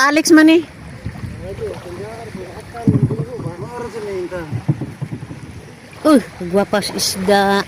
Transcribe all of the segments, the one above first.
Sa Alex man eh. Uy, gwapas isda.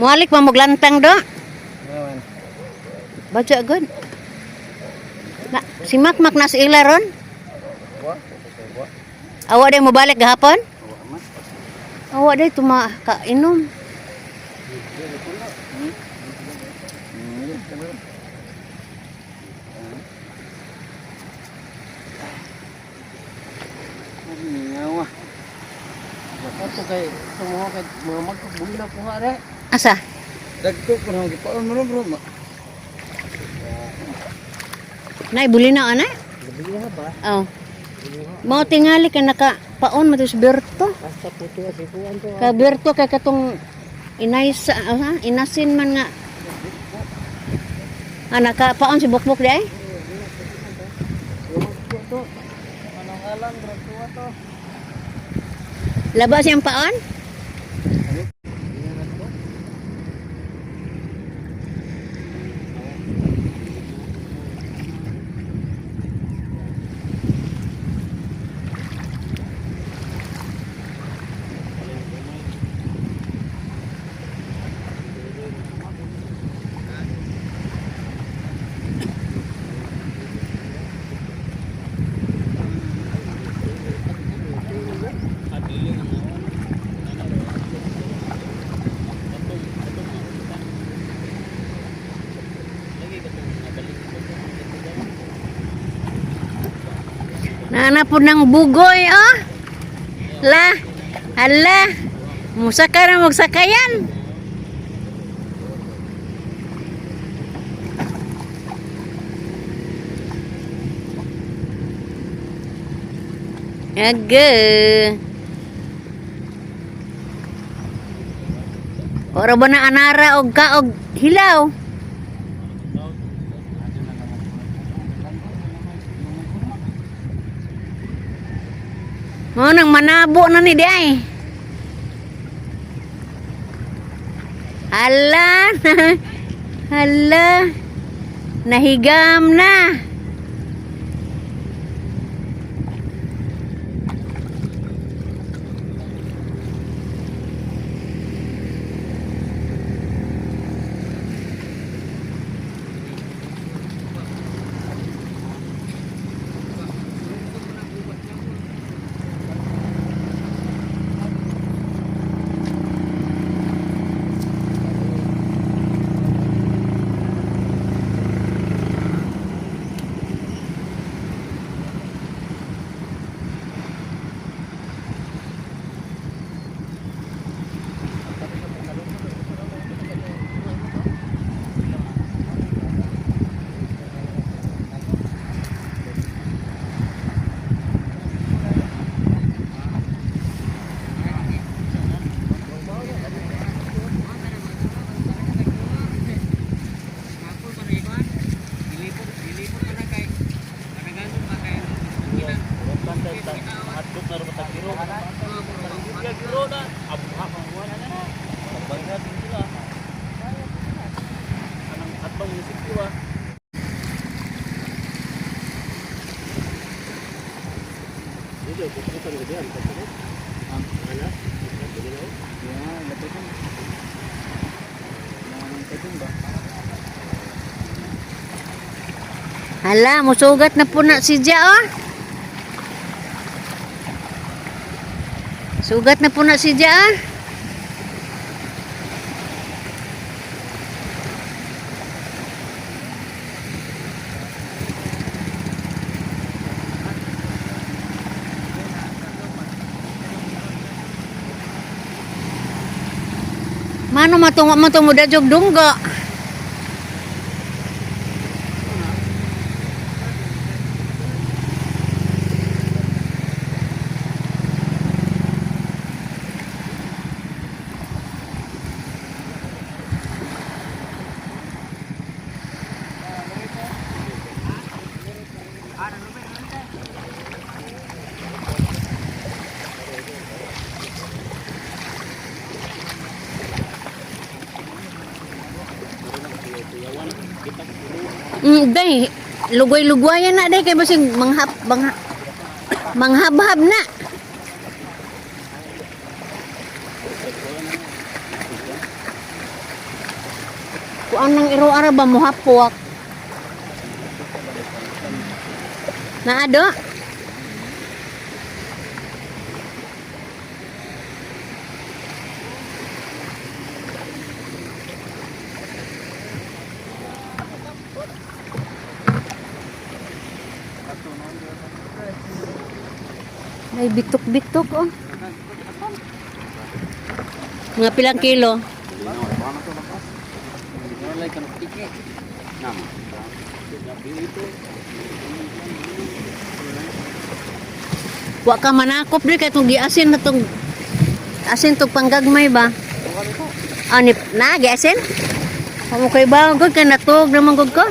Mualik pa moglantang do. Baca gud. Na, si Makmak na sa ila ron. Awa day mo balik gahapon? Awa day tuma ka inom. Mingaw. Ato kay tumuha kay mga magkabulina ko nga re. Asa? Dagko ko nang gipaon mo bro. Nay bulina ana? Bulina ba? Oh. Mao tingali kay naka paon mo to sa Berto. Basta puto si kuan to. Ka Berto kay katong inay sa ha? Inasin man nga. Ah, naka paon si Bukbuk di ay? To. Anong alam bro tuwa to. Laba siyang paon? Naana po ng bugoy, oh. La, ala, musaka na magsakayan. Aga. Ora ba na anara og kaog hilaw? Mo nang manabo na ni di ay. Hala, hala, nahigam na. Hala, musugat na po na si Ja, oh. Sugat na po na si Ja, ah. Mano matungo matungo da jog dunggo. Day, lugway-lugwayan na day kay basig manghap mangha, manghabhab na. Kuan nang iro ara ba mohapwak. Naa do? Ay, bitok-bitok oh. Mga pilang kilo? Wala ka tiki. Nama. Wa ka manakop di kay tong giasin na tong asin tong panggagmay ba? Ani na giasin? Amo kay ba gud kay natug naman gud ko.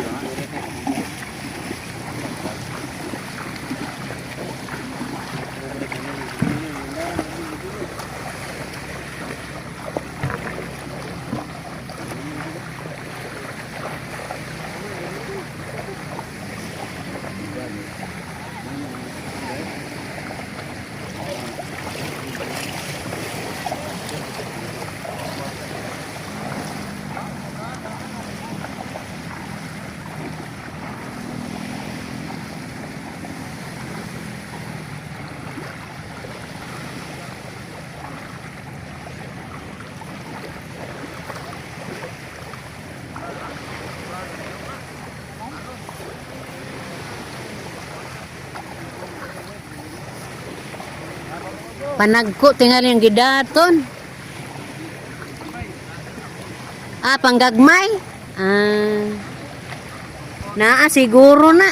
Panagko tingali ang gidaton. Ah, panggagmay. Ah. Naa siguro na.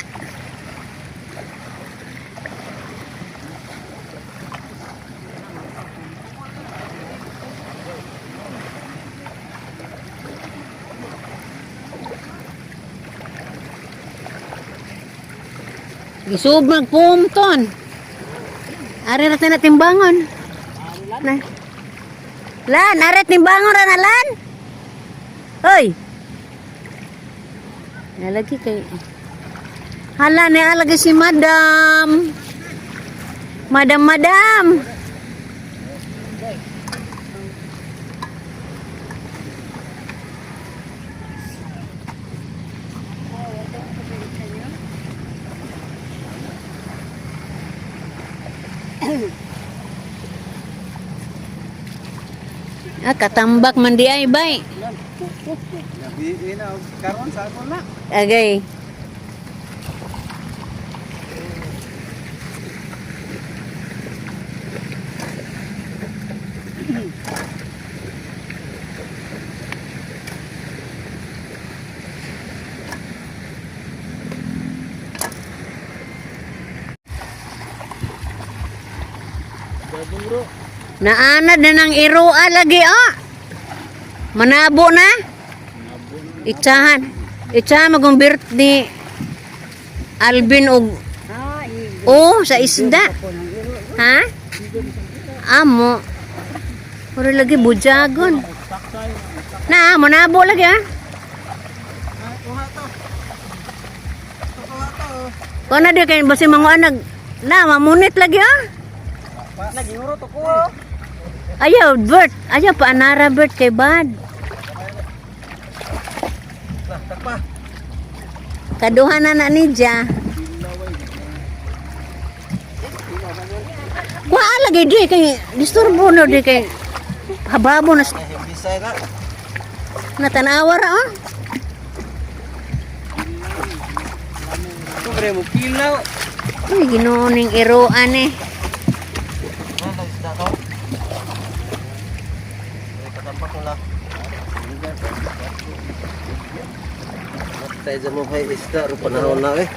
Gisubag pumton. Ari ra na timbangon. Na. Lan, ari timbangon ra na lan. Hoy. Nalagi kay. Hala ni alagi si Madam. Madam, madam. Ah, katambak man di ay bay. Gabi na karon sa ako na. Agay. Bro. Naanad na ng iroa lagi ah. Manabo na. Itsahan. Itsahan magong birthday Alvin og oh sa isda. Ha? Amo. Ora lagi bujagon. Na, manabo lagi ah. Kuha na di kay basi mga anag. Na, mamunit lagi ah. Lagi uro to ko. Ayaw, Bert. Ayaw, paanara, Bert, kay Bad. Kaduha na na ni Ja. Kuha lagi di kay disturbo no di kay hababo na Bisay na. natanawa ra oh. Sobre mo kilaw. Ay, Ginoo ning iroan eh. Ano isda to? Ay, katampak ko lang. Tayo mo kay isda ro panahon na eh.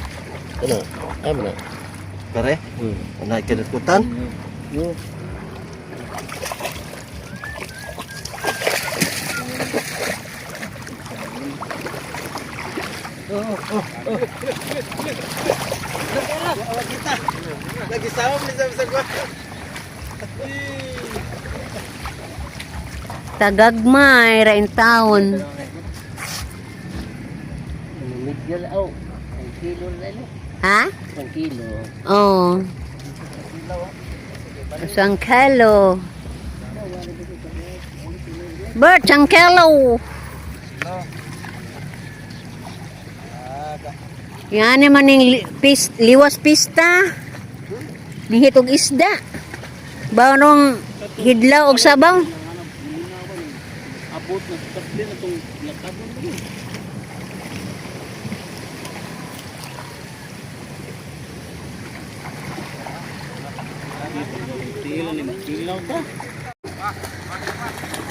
Ano? Ay mo na. Pare? Ano kinatkutan? Yo. Oh. Lagi sama bisa bisa gua. Tagagmay ra in town. Miguel aw. Kilo na ini. Ha? 1 kilo. Oo. 1 kilo. Bert, 1 kilo. Yan naman yung liwas pista. Nihitog isda. Banong hidlaw og sabaw. Abot na sa din itong latabon mo yun. Tila ni makilaw ka.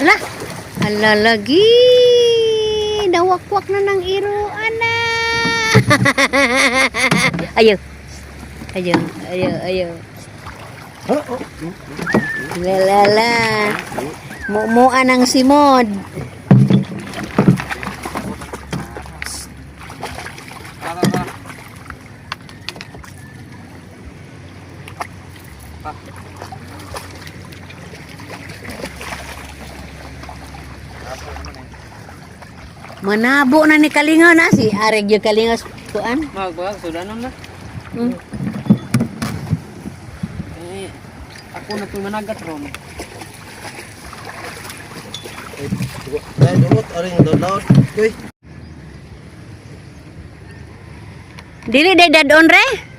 Ala, ala lagi. Nawakwak na ng iro, ana. Ayo. Ayo, ayo, ayo. La la la. Mumuan ang simod. Manabo na ni Kalingaw na si Areg yung Kalingaw kuan. Magbag, sudanon na. Eh, ako na itong managat ron. Dahil dumot, aring download. Uy. Dili day dadon re.